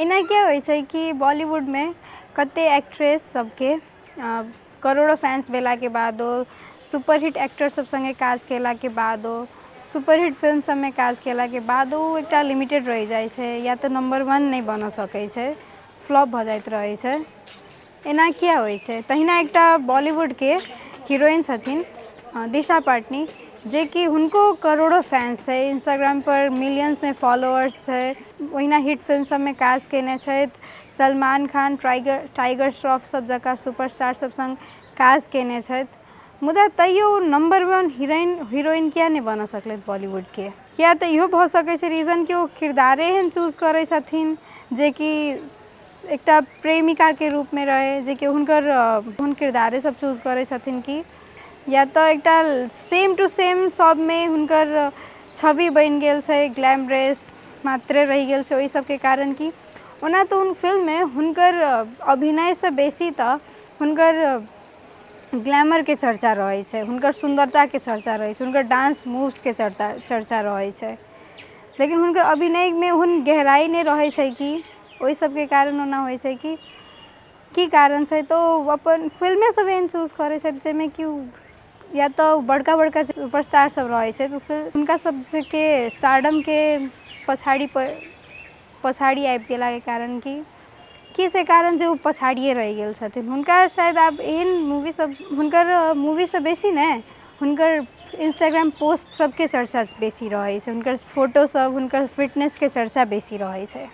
एना किया होइ छै कि बॉलीवुडमे कतेक एक्ट्रेस सबके करोड़ो फैन्स भेलाके बादो, सुपरहिट एक्टर सब सङ्गे काज केलाके बादो, सुपरहिट फिल्म सबमे काज केलाके बादो ओ एकटा लिमिटेड रहि जाइ छै, या तऽ नम्बर वन नहि बनऽ सकै छै, फ्लॉप भऽ जाइत रहै छै। एना किया होइ छै? तहिना एकटा बॉलीवुडके हीरोइन छथिन दिशा पाटनी, जेकि हुनको करोड़ो फैन्स छै, इंस्टाग्रामपर मिलियन्समे फॉलोअर्स छै, ओहिना हिट फिल्म सबमे काज कयने छथि, सलमान खान, टाइगर श्रॉफ सब जकाँ सुपरस्टार सब सङ्ग काज कयने छथि, मुदा तैयो नम्बर वन हीरोइन किया नहि बनऽ सकलथि बॉलीवुडके? किया तऽ इहो भऽ सकै छै रीजन कि ओ किरदारे एहन चूज करै छथिन जेकि एकटा प्रेमिकाके रूपमे रहै, जेकि हुनकर ओहन किरदारे सब चूज करै छथिन कि या तऽ एकटा सेम टू सेम सबमे हुनकर छवि बनि गेल छै, ग्लैमरेस मात्रे रहि गेल छै ओहि सबके कारण। कि ओना तऽ उन फिल्ममे हुनकर अभिनयसँ बेसी तऽ हुनकर ग्लैमरके चर्चा रहै छै, हुनकर सुन्दरताके चर्चा रहै छै, हुनकर डांस मूव्सके चर्चा रहै छै, लेकिन हुनकर अभिनयमे ओहन गहराइ नहि रहै छै कि ओहि सबके कारण ओना होइ छै कि की कारण छै? तऽ ओ अपन फिल्मे सब एहन चूज करै छथि जाहिमे कि या तऽ बड़का बड़का सुपरस्टार सब रहै छै, तऽ फिर हुनका सबके स्टारडमके पछाड़ी पर पछाड़ी आबि गेलाके कारण की से कारण जे ओ पछाड़िए रहि गेल छथिन। हुनका शायद आब एहन मूवी सब, हुनकर मूवीसँ बेसी ने हुनकर इंस्टाग्राम पोस्ट सबके चर्चा बेसी रहै छै, हुनकर फोटो सब, हुनकर फिटनेसके चर्चा बेसी रहै छै।